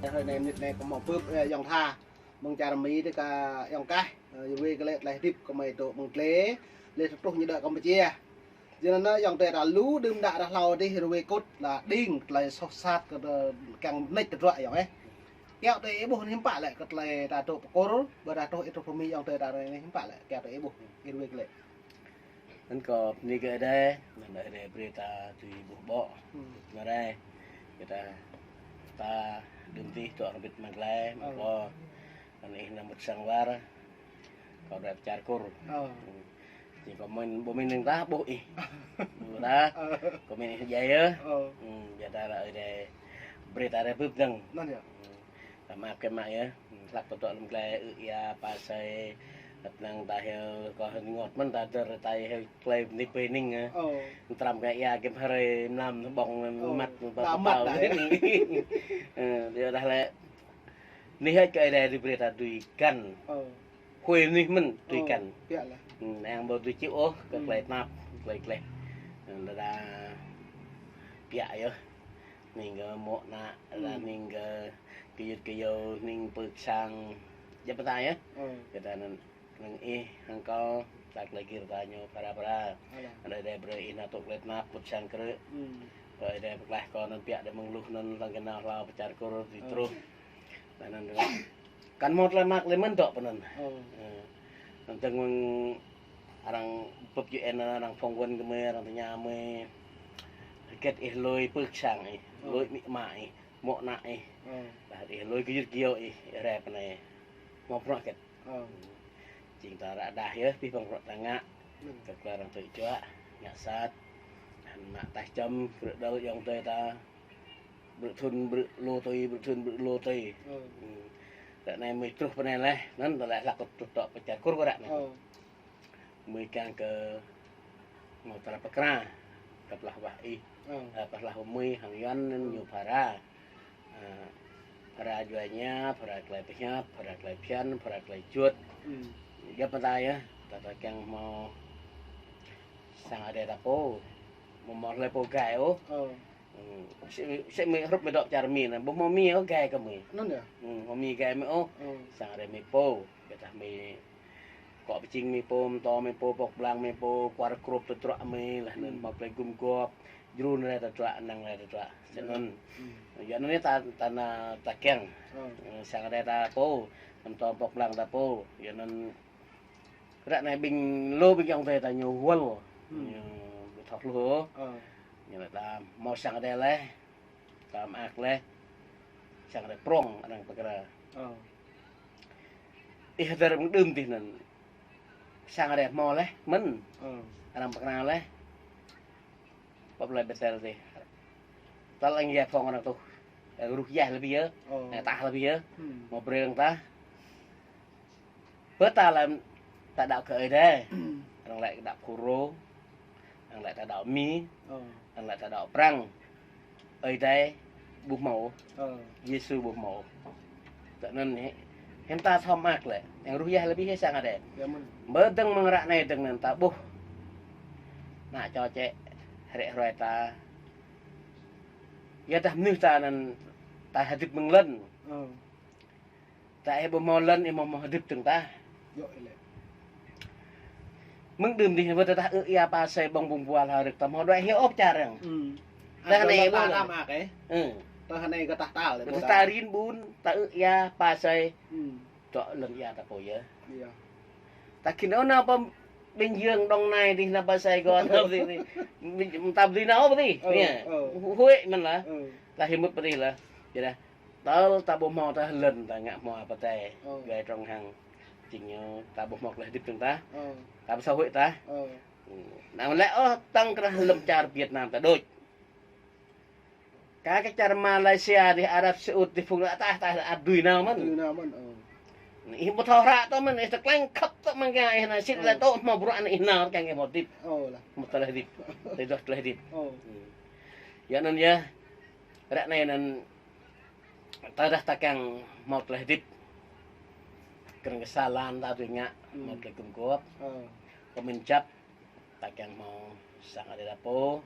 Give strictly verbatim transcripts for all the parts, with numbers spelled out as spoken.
Hrơi anai, mơnit anai kâo hmâo bưp, ơ, ayŏng tha. Mơ̆ng čar Mi tơ kơ ayŏng Kaih, ơ, rơwe kơ lĕ tơlơi hơdip kơ mơi dŏ mơ̆ng glĕ, lĕ tơtruh ñu đuaĭ Kampuchia. Yua anŭn ayŏng adơi ta lu đưm đă đah hlâo adih rơwe kŭt la đing tơlơi soh sat kơ tơ-, kiăng mơneč tơdruă ayŏng ơi. Kiaŏ tơ ih ƀuh hiư̆m pă lĕ kơ tơlơi ta dŏ pơkŭr, ƀơi ta truh ih truh pơ Mi ayŏng adơi ta ră anai hiư̆m pă lĕ, kiaŏ tơ ih ƀuh, ih rơwe kơ lĕ. Anŭn kâo bơni kơ Ơi Adai, anŭn Ơi Adai brơi ta tui ƀuh ƀô̆. Hmm. Anŭn rai, kơ ta, ta đưm tih dŏ arăng bĭt mơ̆ng glĕ, mơ̆ng Ơ. Kâo. Anŭn ih nao mŭt sang war, kâo đuaĭ pơ čar Kur. Ơ. Hmm. Jing kâo mĭn, ƀu mĭn neng tah ƀuh ih. Ƀuh tah, Ơ. Kâo mĭn ih djai yơh. Ơ. Hmm, biă ta ră Ơi Adai brơi ta rai bưp dơ̆ng. Anŭn yơh. Hmm. Tơlơi mơak kơ mă yơh. Hlăk tơdruă lăm glĕ ư ia pơsai, tơnăng ta hyu kơ hơngot mơ̆n ta dơ̆r ta hyu glĕ nip bơning, ơ. Ơ. Tram kơ ia kơ hrơi mlam ƀơ̆ng măt ta măt pơtao ta, ơ. Ơ, yua dah lĕ. Anai hơ̆t kơ Ơi Adai brơi ta tui găn. Ơ. Huĭ anai mơ̆n tui găn. Ơ, biă lah. Hmm, yang ƀu tui čih ôh, kơ glĕ tơnap, glĕ glĕ. Hmm, dah dah biă yơh. Ning kơ mô̆ ană, dah ning kơ gơyut gơyâo, ning pơ̆k sang. Jăp ta yơh. Ơ. Kơ ta anŭn, anŭn ih, hăng kâo, ta glĕ gir ta ñu phara phara. Alah. Ơi Adai brơi ih nao tŭ glĕ tơnap, pŭt sang krư̆. Hmm. Ơi Adai pơklaih kâo anŭn biă đơi mơ̆ng luh anŭn lăng kơ nao hlâo pơ čar Kur tui truh. Ơ. Anŭn anŭn. Kăn hmâo tơlơi mơak lơi mơ̆n dŏ pơ anŭn. Ơ. Ơ. Anŭn tơ̆ng mơ̆ng arăng bưp U N, arăng phỏng vấn kơ mơi, arăng tơña mơi. Hơget ih lui pơ̆k sang ih, ơ, lui amĭ ama ih, mô̆ ană ih. Ơ. Dah ih lui gơyut gơyâo ih, rai pơ anai. Hmâo bruă hơget. Ơ. Jing ta ră dah yơh, abih bang bruă ta ngă. Hmm. Kơ kơ arăng tui čuă, ngă sat. Hăng mă taih čăm, brơi đôl ayŏng adơi ta. Brơi thŭn, brơi lu tui, brơi thŭn, brơi lu tui. Ơ. Hmm. Ră anai mơi truh pơ anai laih, anŭn tơlơi hlăk truh dŏ pơ čar Kur kơ ră anai. Ơ. Mơi kiăng kơ hmâo tơlơi pơkra, kơ pơblah wah ih, ơ, ơ, pơblah mơi hăng Yuan anŭn, ơ, ñu phara. Ơ, phara djuai ania, phara tơlơi pơhiăp, phara tơlơi phiăn, phara tơlơi juăt. Hmm. Jăp mơta yơh, ta, ta kiăng hmâo sang adai ta pô. Hmâo hmâo hlơi pô gai ôh. Ơ. Hmm. Sĭ, sĭ mơi hrup mơi dŏ čar Mi anai, ƀu hmâo Mi ôh gai kơ mơi. Anŭn yơh. Hmm, hmâo Mi gai mơi ôh. Ơ. Sang adai mơi pô, kơ tah mơi akŏ pơjing mơi pô, mơtô mơi pô, pŏk blang mơi pô, kwar krŭp tơdruă mơi, laih anŭn, hmm, hmâo tơlơi gum gôp, jrŭn rai tơdruă, năng rai tơdruă. Sĭ anŭn. Hmm. Yua anŭn ta, ta nao ta kiăng. Ơ. Ơ, sang adai ta pô, mơtô pŏk blang ta pô. Yua anŭn ră anai ƀing lu ƀing ayŏng adơi ta ñu wơl. Hmm. Ñu ƀu thâo hluh. Ơ. Ñu laĭ ta hmâo sang adai laih. Ta mơak laih. Sang adai prŏng arăng pơkra. Ơ. Ih hơdơr mơ̆ng đưm adih anŭn. Sang adai hmâo laih, mơ̆n. Ơ. Arăng pơkra laih. Pơp laih Bêtel adih. Tal arăng yơh phŏng arăng tuh. Arăng ruh yơh lĕ biă. Ơ. Arăng tah lĕ biă. Hmm. Hmâo brơi arăng tah. Bơ ta lăm ta đaŏ kơ Ơi Adai. Arăng laĭ đaŏ Phurô. Arăng laĭ ta đaŏ Mi. Ơ. Arăng laĭ ta đaŏ Prăng. Ơi Adai ƀu hmâo. Ơ. Yêsu ƀu hmâo. Tơ anŭn hĕ, hiư̆m ta thâo mơak lĕ. Arăng ruh yơh lĕ biă sang adai. Yơh mơ̆n. Bơ dơ̆ng mơ̆ng ră anai dơ̆ng anŭn ta ƀuh. Ană čô čĕ, hrĕ hruai ta. Yua dah mơnuih ta anŭn ta hơdip mơ̆ng lŏn. Ơ. Ta ih ƀu hmâo lŏn, ih hmâo, hmâo hơdip dơ̆ng tah. Yơh, ih lĕ. Mơ̆ng đưm adih, wơ̆t tơdah ư ia pơsai ƀơ̆ng ƀơ̆ng bua hla rơ̆k ta hmâo đuaĭ hyu ôh pơ čar arăng. Hmm. Tơdah anai ƀu lŏn. Ư. Tơdah anai kơ tah tal, tơdah ta rin ƀun, ta ư ia pơsai. Hmm. Dŏ lŏn ia ta pô yơh. Yơh. Ta khĭn ôh nao pơ Bình Dương, Đồng Nai adih, nao pơ Sài Gòn, nao adih, adih. Ta ƀu dưi nao pơ adih. Ơ, yơh. Ơ. Huĭ mơ̆n lah. Ơ. Ta hyu mŭt pơ adih lah. Yua dah. Tơl ta ƀu hmâo tơlơi lŏn ta ngă hmâo pơtê. Ơ. Gai trong hăng. Jing ñu ta ƀu hmâo tơlơi hơdip dơ̆ng tah. Ơ. Ta ƀu thâo huĭ tah. Ơ. Anăm lĕ ôh tăng kơ lŏm čar Việt Nam ta đôč. Kah kơ čar Malaysia adih, Arab Saudi adih phung ta tah, ta ăt dưi nao mơ̆n. Dưi nao mơ̆n, ơ. Ih ƀu thâo hră tơ mơ̆n, ih tơkleng khăp tơ mơ̆n kơ ih anai, sĭt lĕ tơ hmâo bruă anai ih nao kiăng ih hmâo hơdip. Ơ lah. Hmâo tơlơi hơdip. Tơlơi dŏ tơlơi hơdip. Ơ. Hmm. Yua anŭn yơh. Ră anai anŭn tơdah ta kiăng hmâo tơlơi hơdip. Krơ̆ng kơ sa lan ta dưi ngă, hmm, hmâo tơlơi gum gôp. Ơ. Kơ mĭn jăp, ta kiăng hmâo sang adai ta pô,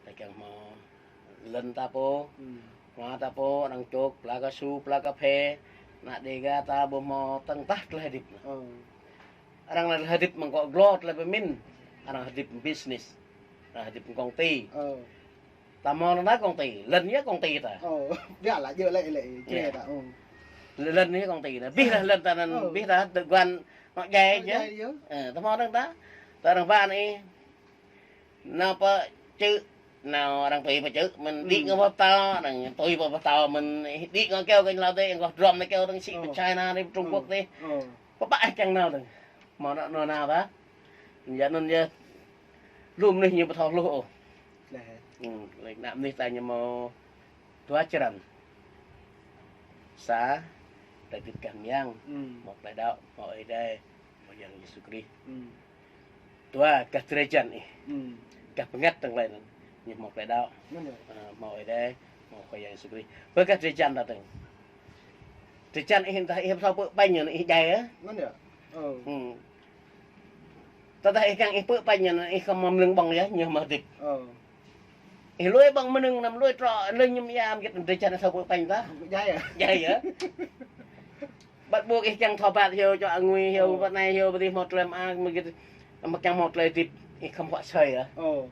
ta kiăng hmâo, ơ, Lŏn ta pô, hmm, hmua ta pô, arăng čŏk, pla kasu, pla kaphê, ană Dega ta ƀu hmâo tơ̆ng tah tơlơi hơdip. Ơ. Arăng tơlơi hơdip mơ̆ng akŏ glô tơlơi pơmĭn, arăng hơdip business, arăng hơdip công ty. Ơ. Ta hmâo anŭn ta công ty, lŏn yơh công ty ta. Ơ, biă lah, djơ̆ lĕ, lĕ, črê ta, ơ. Lŏn yơh công ty ta, abih dah lŏn ta anŭn, ơ, abih dah tơguan ngŏ djai yơh. Ơ, ta hmâo anŭn ta, ta arăng ba anai. Nao pơ čư̆, nao arăng tui pơ čư̆, mơ̆n đĭ ngŏ pơtao, arăng tui pơ pơtao, mơ̆n đĭ ngŏ keo kơ ñu lao tê, ngŏ drom tê keo tơ̆ng sĭ pơ China tê, Trung Quốc tê. Pơpă ih kiăng nao tơ̆ng. Hmâo nao nao ta. Yua anŭn yơh. Lu mơnuih ñu ƀu thâo hluh ôh. Lĕ. Hmm, lĕ ană mơnuih ta ñu hmâo dua črăn. Sa, tơlơi hơdip gah mơyang, hmm, hmâo tơlơi đaŏ, hmâo Ơi Adai, hmâo Yang Yêsu Krist. Hmm. Dua, gah drơi jăn ih. Hmm. Gah bơngăt tơlơi anŭn. Ñu hmâo tơlơi đaŏ. Anŭn yơh. Ơ, hmâo Ơi Adai, hmâo Khua Yang Yêsu Krist. Bơ gah drơi jăn ta tơ̆ng. Drơi jăn ih tah ih ƀu thâo pơ̆ pañ ñu ih djai yơh. Anŭn yơh. Ơ. Hmm. Tơdah ih kiăng ih pơ̆ pañ ñu ih khŏm mlưng ƀơ̆ng yơh, ñu hmâo hơdip. Ơ. Ih lui ƀơ̆ng mơnơ̆ng anăm lui trŏ, lui ñŭm ia, mơgit drơi jăn ih thâo pơ̆ pañ tah. Djai yơh. Djai yơh. Băt ƀu ih kiăng thâo băt hyu, čŏk angui hyu, ơ, băt anai hyu, băt ih hmâo tơlơi mơak, mơgit, mơ̆ kiăng hmâo tơlơi hơdip, ih khŏm huă asơi yơh. Ơ.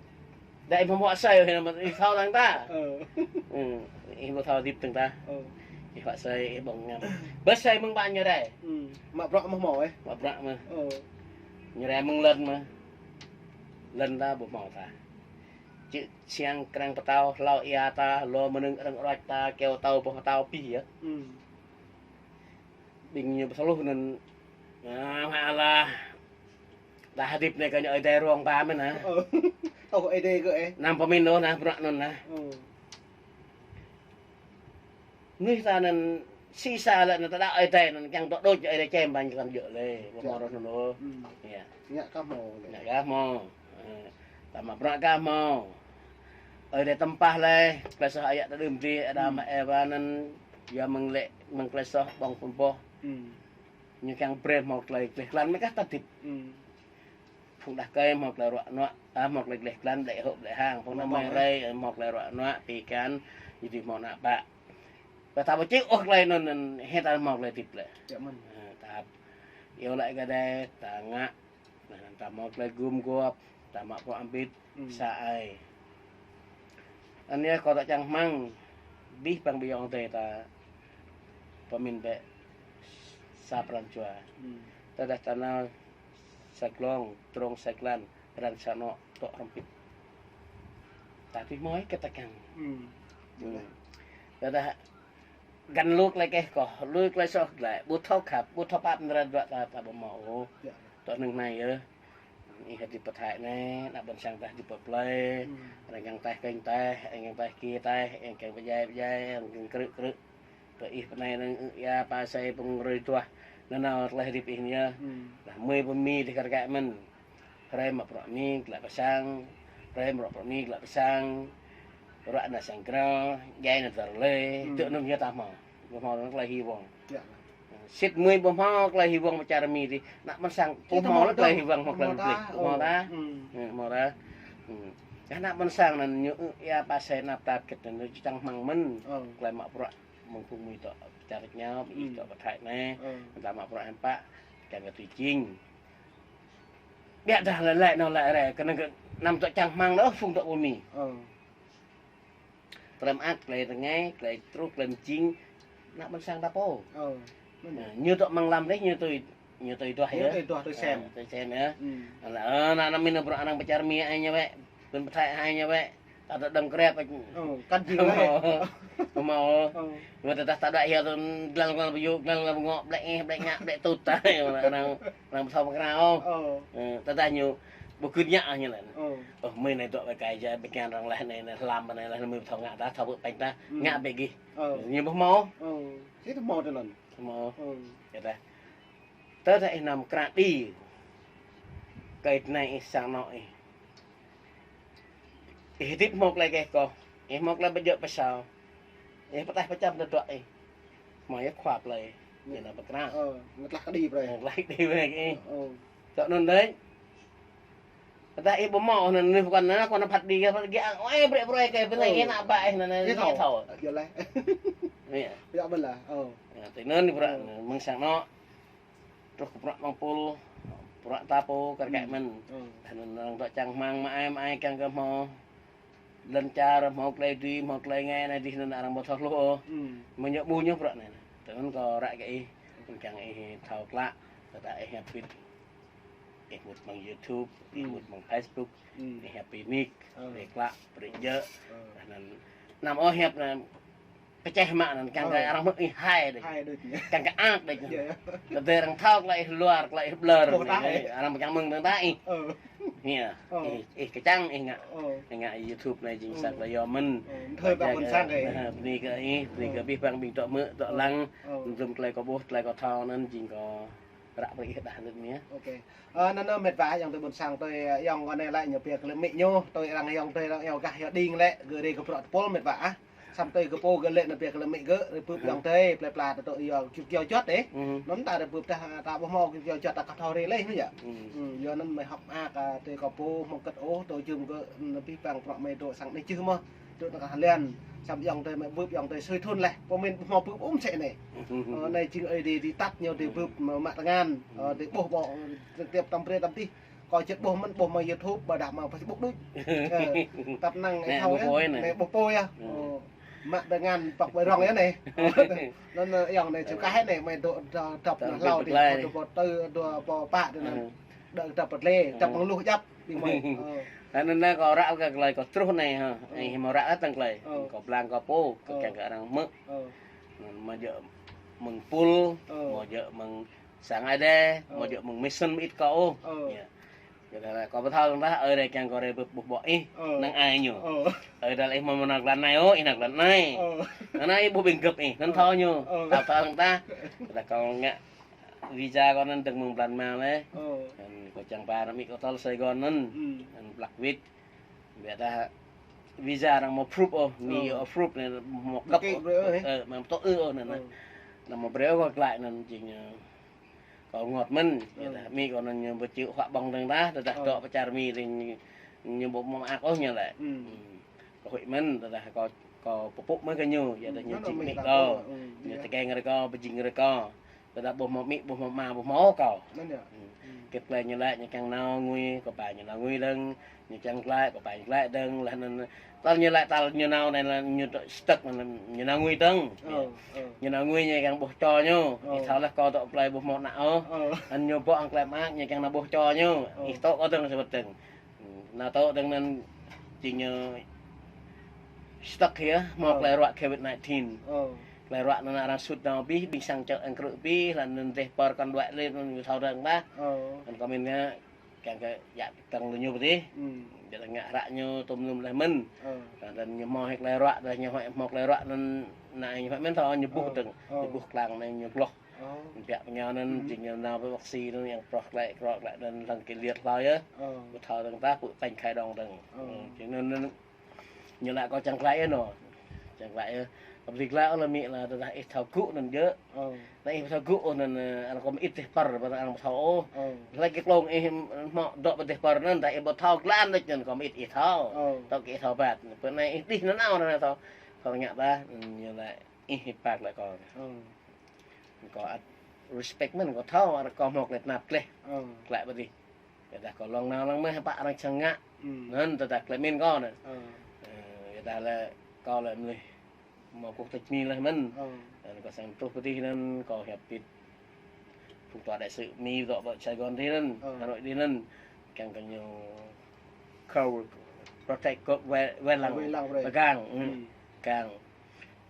Dah ih hmâo huă asơi, ih thâo tơ̆ng tah. Ơ. Hmm, ih ƀu thâo hơdip tơ̆ng tah. Ơ. Ih huă asơi, ih ƀơ̆ng ngăm. Bơ asơi mơ̆ng ƀă ñu rai. Hmm, mă bruă mơ̆ hmâo, ơ. Mă bruă mơ̆. Ơ. Ñu rai mơ̆ng lŏn mơ̆. Lŏn ta ƀu hmâo tah. Čư̆ siăng krăng pơtao, hlâo ia ta, lô mơnơ̆ng arăng ruăč ta, keo tâo, boh tâo abih yơh. Hmm. Ƀing ñu pơsluh anŭn, ah, mă alah. Tah hơdip anai kơ ñu Ơi Adai ruang ba mơ̆n ah. Ơ. Ơ, Ơi Adai kơ, ơ. Anăm pơmĭn ôh nah, bruă anŭn nah. Ơ. Mơnuih ta anŭn sĭ sa lĕ anŭn ta đaŏ Ơi Adai anŭn kiăng dŏ đôč Ơi Adai čem ƀañ kơ anŭn djơ̆ lĕ. Ƀu hmâo rŏh anŭn ôh. Hmm. Yơh. Ngă kah hmâo lĕ. Ngă kah hmâo. Ơ, ta mă bruă kah hmâo. Ơi Adai tơmpah lĕ, tơlơi soh ayă ta đưm dih, Adam, hmm, Êwa anŭn, yua mơ̆ng lĕ, mơ̆ng tơlơi soh ƀơ̆ng phŭn boh. Hmm. Ñu kiăng brơi hmâo tơlơi gleh glan mơ̆ kah ta hơdip. Hmm. Phung đah kơi hmâo tơlơi ruă nuă, ah, hmâo tơlơi gleh glan, đĕ hŏk đĕ hang, phung ană mơi rai, hmâo tơlơi ruă nuă, pơkăn, ñu dih hmâo ană bă. Kơ ta ƀu čih ôh tơlơi anŭn, anŭn, hĭ ta hmâo tơlơi hơdip lĕ. Yơh mơ̆n. Ơ, ta iâu laĭ kơ Ơi Adai, ta ngă, Nah, ta hmâo tơlơi gum guôp, ta mă bruă hơbĭt, hmm, sa ai. Anai kâo ta čang rơmang, abih bang ƀing ayŏng adơi ta pơmĭn bĕ sa pran jua. Hmm. Tơdah ta nao sa glông, drông sa glan, pran sa anŏ, dŏ hrŏm hơbĭt. Ta tui hmâo ih kơ ta kiăng. Hmm. Hmm. Tơdah găn lu tơlơi keh koh, lu tơlơi soh glaĭ, ƀu thâo khăp, ƀu thâo pap mơdră dŏ ta, ta ƀu hmâo ôh. Yơh. Tŏ anŭn anai yơh. Ih hơdip pơ Thái anai, ană ƀôn sang ta hơdip pơ plơi. Hmm. Arăng kiăng taih kơnh taih, arăng kiăng taih ki taih, arăng kiăng pơdjai pơdjai, arăng kiăng krư̆ krư̆. Tơ ih pơ anai anŭn ư ia pa asơi pơrơtuah. Nanao tơlơi hơdip ih anai yơh. Hmm. Lah mơi pơmĭn dih kar kaĭ mơ̆n. Hrơi mă bruă mĭn glaĭ pơ sang, hrơi mă bruă mĭn glaĭ pơ sang, ruă ană sang krao, djai ană tơlơi, hmm, tơ anŭn yơh ta hmâo. Ƀu hmâo tơlơi hy vọng. Yơh. Sĭt mơi ƀu hmâo tơlơi hy vọng pơ čar Mi dih, ană ƀôn sang ƀu hmâo tơlơi hy vọng hmâo tơlơi mơdrĭt, ƀu hmâo ta. Hmm. Hmm, hmâo ta. Hmm. Ană ƀôn sang anŭn ñu ư ia pa asơi anăp tap kĕt anŭn ñu čang rơmang mơ̆n. Ơ. Tơlơi mă bruă mơ̆ng phung mơi dŏ pơ čar ñu, ih dŏ pơ Thái anai, ta mă bruă hiư̆m pă, kiăng kơ tui jing. Biă dah lĕ lĕ nao lĕ rai, kơnơ̆ng kơ anăm dŏ čang rơmang ôh phung dŏ pơ Mi. Ơ. Tơlơi mơak, tơlơi rơngai, tơlơi truh, tơlơi mơjing, ană ƀôn sang ta pô. Ơ. Ñu dŏ amăng lăm dih, ñu tui, ñu tui duah yơh. Ñu tui duah, tui sem. Ơ, tui sem yơh. Hmm. Lĕ, ơ, ană, ană Mi nao bruă arăng pơ čar Mi ai ñu wĕ. Pơ Thái ai ñu wĕ. Ta dŏ đơ̆ng krep. Ơ, kăn jing lĕ. Hmâo. Hmâo. Ơ. Mơ̆ tơdah ta dŏ hia tơ glăn glăn ƀu yŭ, glăn glăn ƀu ngŏ, ƀlĕ ih, ƀlĕ ngă, ƀlĕ tŭt ta. Arăng, arăng ƀu thâo pơkra ôh. Ơ. Ơ, tơdah ñu ƀu gưt ngă ñu lĕ. Ơ. Ơ, mơi anai dŏ wĕ kai ja, ƀing kiăng arăng laih anai, anai hlăm anai, laih anai mơi ƀu thâo ngă ta, thâo pơ̆ pañ ta, hmm, ngă bĕ gih. Ơ. Ñu ƀu hmâo. Ơ. Sĭt hmâo tơ anŭn. Hmâo. Ơ. Yơh dah. Tơdah ih anăm pơkra đĭ, kơ tơnai ih sang anŏ ih. Ih hơdip hmâo tơlơi keh koh, ih hmâo tơlơi pơjơ̆ pơsao, ih pơtaih pơčăm tơdruă ih. Hmâo yơh khua plơi, ih anăm pơkra. Ơ, ngă tlaih kơđi brơi. Ngă tlaih kơđi brơi ih. Ơ. Tŏ anŭn đôč. Tơdah ih ƀu hmâo anŭn, anŭn pơkŏn anŭn, kâo anŭn phat đi, phat đi, ang, ơi, brơi, brơi, kơ pơnai, ih anŭn ƀă, ih anŭn, ih thâo. Ih thâo. Yơh. Ih thâo. Ƀiă mơ̆n lah. Ơ. Yơh, tui anŭn ih bruă, mơ̆ng sang anŏ. Truh kơ bruă mơ̆ng pul, bruă ta pô, kar kaĭ mơ̆n. Ơ. Anŭn arăng dŏ čang hmang mă ai, mă ai kiăng kơ hmâo lŏn čar, hmâo tơlơi dưi, hmâo tơlơi ngă anai dih anŭn arăng ƀu thâo hluh ôh. Mơ̆ng ñu ƀu ñu bruă anai. Tui anŭn kâo ră kơ ih, kiăng ih thâo klă, tơdah ih hơbĭt. Ih mŭt mơ̆ng YouTube, ih mŭt mơ̆ng Facebook, ih hơbĭt nik, ih klă, brơi jơ̆. Anŭn, anăm ôh hiăp anŭn, pơčeh mă anŭn, kiăng kơ arăng hmư̆ ih hai đôč. Hai đôč. Kiăng kơ ak đôč. Yơh, yơh. Tơdah arăng thâo klă ih luar, klă ih blơr. Ƀuh ta ih. Arăng kiăng mơ̆ng tơdah ih. Ơ. Yơh. Ơ. Ih, ih kơčăng ih ngă. Ơ. Ih ngă YouTube anai jing sa klă yua mơ̆n. Ơ. Thơ ta ƀôn sang kơ ih. Bơni kơ ih, bơni kơ abih bang ƀing dŏ hmư̆, dŏ lăng. Ơ. Dŭm tơlơi kâo ƀuh, tơlơi kâo thâo anŭn jing kâo ră brơi ih đah anŭn yơh. Ôkê. Ơ, anŭn, anŭn mĕt wa ayŏng adơi ƀôn sang tui ayŏng gơnai lĕ ñu pia kơ lĕ amĭ ñu, tui arăng ayŏng adơi arăng iâu gah yua đing lĕ, gơ̆ rai kơ bruă tơpul mĕt wa ah. Samơ̆ tui kơ pô gơ̆ lĕ anŭn pia kơ lĕ amĭ gơ̆, rai bưp ayŏng adơi, plơi pla tơdŏ yua kơyâo čuăt ih. Anŭn ta rai bưp tah, ta ƀu hmâo kơyâo čuăt ta kơ thâo rai lĕ anŭn yơh. Yua anŭn mơi hŏk mơak, tui kơ pô hmâo kơ̆t ôh, tui jum gơ̆, abih bang bruă mơi dŏ sang anai čih mơ̆n. Dŏ anŭn kơ Hà Lan, samơ̆ ayŏng adơi mơi bưp, ayŏng adơi sui thun leh. Pơmĭn ƀu hmâo bưp ôh mơsĕ anai. Ơ, anai jing ơi adơi tăt ñu adơi bưp mă tơngan. Ơ, adơi ƀuh ƀô̆, tơlơi tơpă tơlơi tơpă tăm brơi tăm tih. Kâo čơt ƀuh mơ̆n, ƀuh mơ̆ng YouTube, ƀôdah mơ̆ng Facebook đôč. Ơ, tăp năng ih thâo yơh. Anai ƀuh pô yơh. Ơ, mă tơngan pŏk ƀơi rŏng yơh anai. Ơ, anŭn, ơ, ayŏng anai čơkah anai, mơi dŏ dŏ, dŏ anŭn hlâo dih, dŏ pô tơ, dŏ pô pă tơ anŭn. Dŏ dŏ pơtlê, dŏ mơ̆ng luh djăp. Ƀing mơi. Ơ. Anŭn anai kâo ră kơ tơlơi kâo truh anai hă. Ơ. Ih hmâo ră kơ tơlơi. Ơ. Kâo blang kâo pô, kơ kiăng kơ arăng hmư̆. Ơ. Mơi djơ̆ mơ̆ng pul, mơi djơ̆ mơ̆ng sang Ơi Adai, mơi djơ̆ mơ̆ng mission mơit kâo ôh. Ơ. Yơh. Yơh, kâo pơthâo tơdah Ơi Adai kiăng kâo rai bưp ƀuh ƀô̆ ih, năng ai ñu. Ơ. Ơi Adai ih hmâo mơnă lăn anai ôh, ih năng lăn anai. Ơ. Anŭn ih ƀuh ƀing gơ̆p ih, năng thâo ñu. Ơ. Tơdah kâo ngă visa kâo anŭn dơ̆ng mơ̆ng blan ma leh. Ơ. Anŭn kâo čang ba anŭn amĭ kâo tơl Sài Gòn anŭn. Anŭn plăk wĭt. Biă dah visa arăng mơ̆ approve ôh, anai yơh approve anai mơ̆ kơ̆p ôh. Ơ, mơ̆ tŏ ư ôh anŭn. Anŭn mơ̆ brơi kâo glaĭ anŭn jing, ơ, kâo rơngot mơ̆n. Biă dah amĭ kâo anŭn ñu ƀu čih huă ƀơ̆ng dơ̆ng tah, tơdah dŏ pơčar mi dih ñu ƀu mơak ôh ñu lĕ. Kâo huĭ mơ̆n, tơdah kâo, kâo pơpŭ mơ̆n kơ ñu, yua dah ñu jing amĭ kâo. Ñu tơkeng rơkâo, pơjing rơkâo. Tơdah ƀu hmâo amĭ, ƀu hmâo ama, ƀu hmâo kâo. Anŭn yơh. Kơ tơlơi ñu lĕ ñu kiăng nao ngui, kâo ba ñu nao ngui dơ̆ng, ñu kiăng glaĭ, kâo ba ñu glaĭ dơ̆ng, laih anŭn. Tal ñu lĕ, tal ñu nao anai lĕ ñu tŏ stuck anŭn ñu nao ngui dơ̆ng. Ơ, ơ. Ñu nao ngui ñu kiăng ƀuh čô ñu. Ơ. Ih thâo leh kâo dŏ plơi ƀu hmâo ană ôh. Ơ. Anŭn ñu ƀô̆ ang klĕ mă ñu kiăng nao ƀuh čô ñu. Ơ. Ih tŏ kâo dơ̆ng sa wơ̆t dơ̆ng. Nao tŏ dơ̆ng anŭn jing ñu stuck yơh, hmâo tơlơi ruă covid nineteen. Tơlơi ruă anŭn arăng sut nao abih, ƀing sang čơ̆ ang krư̆ abih, laih anŭn dêh pơr kăn đuaĭ lĕ anŭn ñu thâo dơ̆ng tah. Anŭn kâo mĭn ngă, kiăng kơ yă tơ̆ng lu ñu pơtih. Biă dah ngă hră ñu tŭm lum leh mơ̆n. Laih anŭn ñu hmâo hĭ tơlơi ruă, dah ñu hmâo tơlơi ruă anŭn anai ñu hmâo mơ̆n thâo ñu ƀuh dơ̆ng, ñu ƀuh klang anai ñu gloh. Biă pơngiao anŭn, jing ñu nao pơ bác sĩ anŭn yang proh klĕ, proh klĕ anŭn lăng kơ liêt hlâo yơh. Ƀu thâo dơ̆ng tah, pơ̆ pañ khai đong dơ̆ng. Jing anŭn, anŭn ñu laĭ kâo čang glaĭ yơh anŭn. Čang glaĭ yơh. Kâo ƀu glaĭ ôh lĕ amĭ lah tơdah ih thâo gŭ anŭn djơ̆. Anai ih ƀu thâo gŭ ôh anŭn, ơ, arăng kơ mơit dêh pơr, ƀu arăng ƀu thâo ôh. Hlơi kơ klông ih hmâo dŏ pơ dêh pơr anŭn, tơdah ih ƀu thâo glan đôč anŭn kơ mơit ih thâo. Thâo kơ ih thâo bat. Pơ anai ih đih anŭn nao anŭn thâo. Thâo ngă tah, ñu laĭ ih hiư̆m pă laĭ kâo. Kâo ăt respect mơ̆n, kâo thâo, arăng kơ hmâo tơlơi tơnap tơleh. Tơlơi pơdih. Biă dah kâo lŏng nao lăng mơ̆ hơpă arăng čang ngă. Anŭn tơdah tơlơi mĭn kâo anŭn. Ơ, biă dah lĕ kâo lĕ mơnuih hmâo quốc tịch Mi leh mơ̆n. Anŭn kâo sang truh pơdih anŭn kâo hiăp pit phung tòa đại sứ Mi dŏ pơ Sài Gòn dih anŭn, Hà Nội dih anŭn. Kiăng kơ ñu cover, protect kơ wai, wai lăng, wai lăng brơi. Pơgang, pơgang.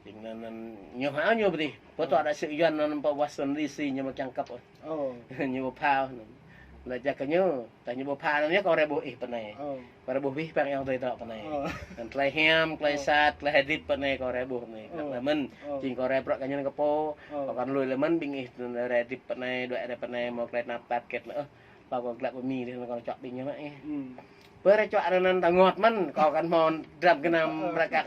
Jing anŭn, anŭn ñu hmâo ñu pơdih. Pơ tòa đại sứ Yuan anŭn pơ Washington D C ñu mơ̆ kiăng kăp. Ñu ƀu phao. Laĭ jak kơ ñu, tơdah ñu ƀu phao anŭn yơh kâo rai ƀuh ih pơ anai. Kâo rai ƀuh ih păng ayŏng adơi dŏ pơ anai. Anŭn tơlơi hiam, tơlơi sat, tơlơi hơdip pơ anai kâo rai ƀuh anai. Kâo laĭ mơ̆n, jing kâo rai bruă kơ ñu kơ pô, kâo kăn lui laĭ mơ̆n ƀing ih anŭn rai hơdip pơ anai, đuaĭ rai pơ anai, hmâo tơlơi tơnap tap kĕt lĕ. Ơ, pă kâo glaĭ pơ Mi dih anŭn kâo čŏk ƀing ñu mă ih. Pơ rai čuă anŭn ta rơngot mơ̆n, kâo kăn hmâo dram gơnam rơkak.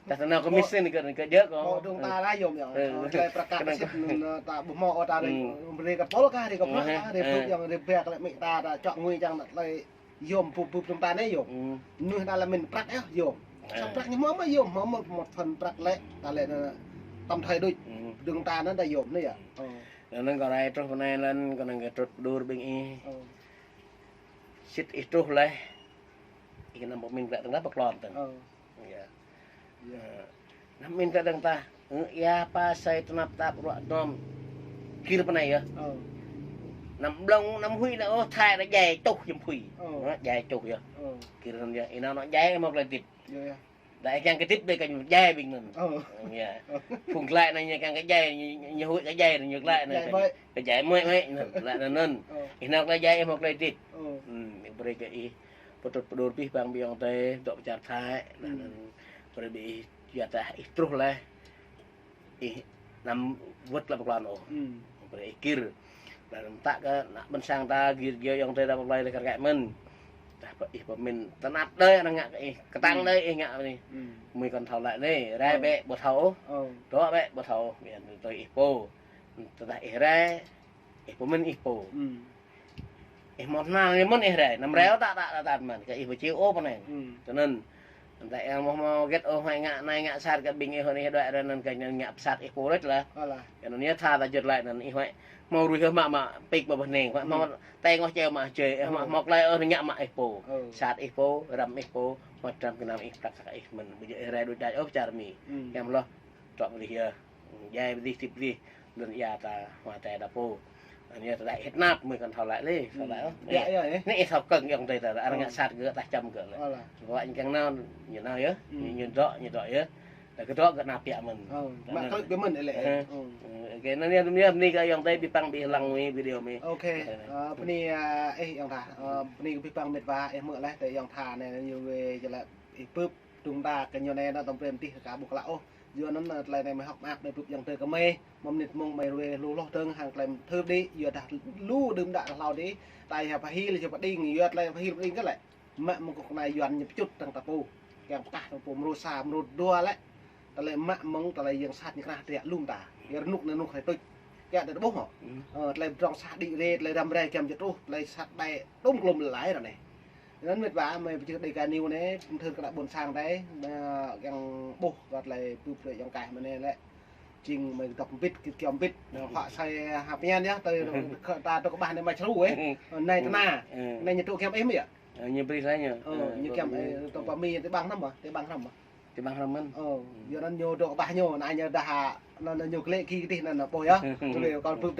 Tơdah ta nao kơ mission kơ, kơ djơ̆ kâo. Hmâo dơ̆ng ta lah yôm yơh. Tơlơi rơkak sĭt anŭn ta ƀu hmâo ôh ta rai, rai kơ pôl kah, rai kơ bruă kah, rai bưp yang rai bĕ kơ lĕ amĭ ta, ta čŏk ngui čang tơlơi Yôm, bưp, bưp dơ̆ng ta anai yôm. Mơnuih ta lĕ min prăk yơh yôm. Sa prăk ñu hmâo mơ̆ yôm, hmâo mơ̆ một phần prăk lĕ, ta lĕ anŭn tơm thơi đôč. Dơ̆ng ta anŭn ta yôm anai yơh. Anŭn kâo rai truh pơ anai lĕ, kâo anŭn kâo truh pơđur ƀing ih. Sĭt ih truh laih. Ih anăm pơmin glaĭ dơ̆ng ta pơklŏn dơ̆ng. Yơh. Anăm pơmin glaĭ dơ̆ng ta. Ia pơ asơi tơnap tap ruă dơ̆ng. Gir pơ anai yơh. Anăm blŏng, anăm huĭ anai ôh, thai anai djai čuh jăm phui. Djai čuh yơh. Gir anŭn yơh. Ih nao anŭn djai hmâo glaĭ hơdip. Đa ih kiăng kơ hơdip đơi kơ ñu djai ƀing anŭn. Yơh. Phung glaĭ anai ñu kiăng kơ djai, ñu, ñu huĭ kơ djai, ñu glaĭ anai kơ djai mơ̆i mơ̆i, glaĭ anŭn anŭn. Ih nao glaĭ djai hmâo glaĭ hơdip. Brơi kơ ih pơtrŭt pơđur abih bang ƀing ayŏng adơi, dŏ pơ čar Thái, anŭn brơi ƀing ih, yua dah ih truh laih. Ih anăm wơ̆t glaĭ pơklŏn ôh. Brơi ih gir. Laih anŭn mơta kơ ană ƀôn sang ta gir gơ̆ ayŏng adơi ta pơklaih laih kar kaĭ mơ̆n. Dah pơ ih pơmin tơnap đơi anŭn ngă kơ ih, kơtang đơi ih ngă anai. Mơi kŏn thâo laĭ anai, rai bĕ ƀu thâo ôh. Dŏ bĕ ƀu thâo ôh, mơ̆n tui ih pô. Tơdah ih rai, ih pơmin ih pô. Ih hmâo tơhnal anai mơ̆n ih rai, anăm rai ôh tă tă tă tă mơ̆n, kơ ih ƀu či ôh pơ anai. Tui anŭn. Anŭn ta ih hmâo hmâo hơget ôh, huĭ ngă anai ngă sat kơ ƀing ih, huĭ ih đuaĭ rai anŭn kơ ñu ngă pơsat ih pô rĕč lah. Kơ anŭn yơh tha ta juăt laĭ anŭn ih huĭ hmâo ruih ôh mă mă pik ƀơi bơhning, huĭ hmâo tơngoh čeo mă čơi, hmâo hmâo tơlơi ôh ngă mă ih pô. Sat ih pô, răm ih pô, hmâo tram kơnam ih prăk kơ ih mơ̆n. Ƀu djơ̆ ih rai đôč đač ôh pơ čar Mi. Hiam hloh, trŏ pơdih yơh. Djai pơdih hơdip pơdih. Lŏn ia ta, hmua tai ta pô. Anai tơdah ih tơnap mơi kŏn thâo laĭ lĕ, thâo laĭ ôh. Anai ih thâo kơ̆ng ayŏng adơi ta, arăng ngă sat gơ̆, ta čăm gơ̆ lĕ. Wă ñu kiăng nao, ñu nao yơh. Ñu, ñu dŏ, ñu dŏ yơh. Dah gơ̆ dŏ gơ̆ nao piă mơ̆n. Mă klĕ biă mơ̆n lĕ. Ơ, kơ anŭn yơh, anŭn yơh, bơni kơ ayŏng adơi abih bang ƀing lăng mơi video mơi. Ôkê, bơni, ơ, ih ayŏng ta. Ơ, bơni kơ abih bang met wa, ih hmư̆ laih tơ ayŏng ta anai ñu wai jơlan ih bưp dơ̆ng ta kơ ñu anai anŭn tơm brơi mơdih kơ ƀu klă ôh. Yua anŭn, ơ, tơlơi anai mơi hơ̆k mơak mơi bưp ayŏng adơi kơ mơi. Mơ̆ng mơnit mông mơi ruai lu hloh dơ̆ng hăng tơlơi thưr đĭ, yua dah lu đưm đă hlâo đĭ, ta ih pơhil, ih pơđing, yua tơlơi pơhil pơđing kơ lĕ. Mă mơ̆ng kơnuk kơna Yuan ñu pơčŭt dơ̆ng ta pô. Kiăng pơkah dơ̆ng pô mrô sa, mrô dua lĕ. Tơlơi mă mơ̆ng tơlơi yang sat ñu krah tơlơi lŏm ta. Yua rơnŭk anai rơnŭk hrơi tuč. Kiăng đơi tơƀuh hŏ. Ơ, tơlơi pơdrŏng sat đĭ rê, tơlơi răm rai kiăng jơtuh, tơlơi sat đai tŭm klŏm lơi ră anai. Anŭn met wa mơi pơčeh đĭ kơ anai anai, pơthưr kơ ană ƀôn sang ta, mơi kiăng ƀuh kơ tơlơi bưp tơlơi ayŏng kah mơi anai lĕ. Jing mơi dŏ mbĭt, kit kiăng mbĭt, huă sai hăp ñan yơh, tơ ta tơ kơƀah anai mă čru ê. Anai tơna, anai ñu tŭ kiăng ih mơi yơh. Ñu brơi laih ñu. Ơ, ñu kiăng ih tơ pơ Mi tơ ƀăng hrăm mơ̆, tơ ƀăng hrăm mơ̆. Tơ ƀăng hrăm mơ̆n. Ơ, yua anŭn ñu dŏ kơƀah ñu, anai ñu dah, anŭn ñu glĕ ki kơdih anŭn pô yơh. Kơ kâo bưp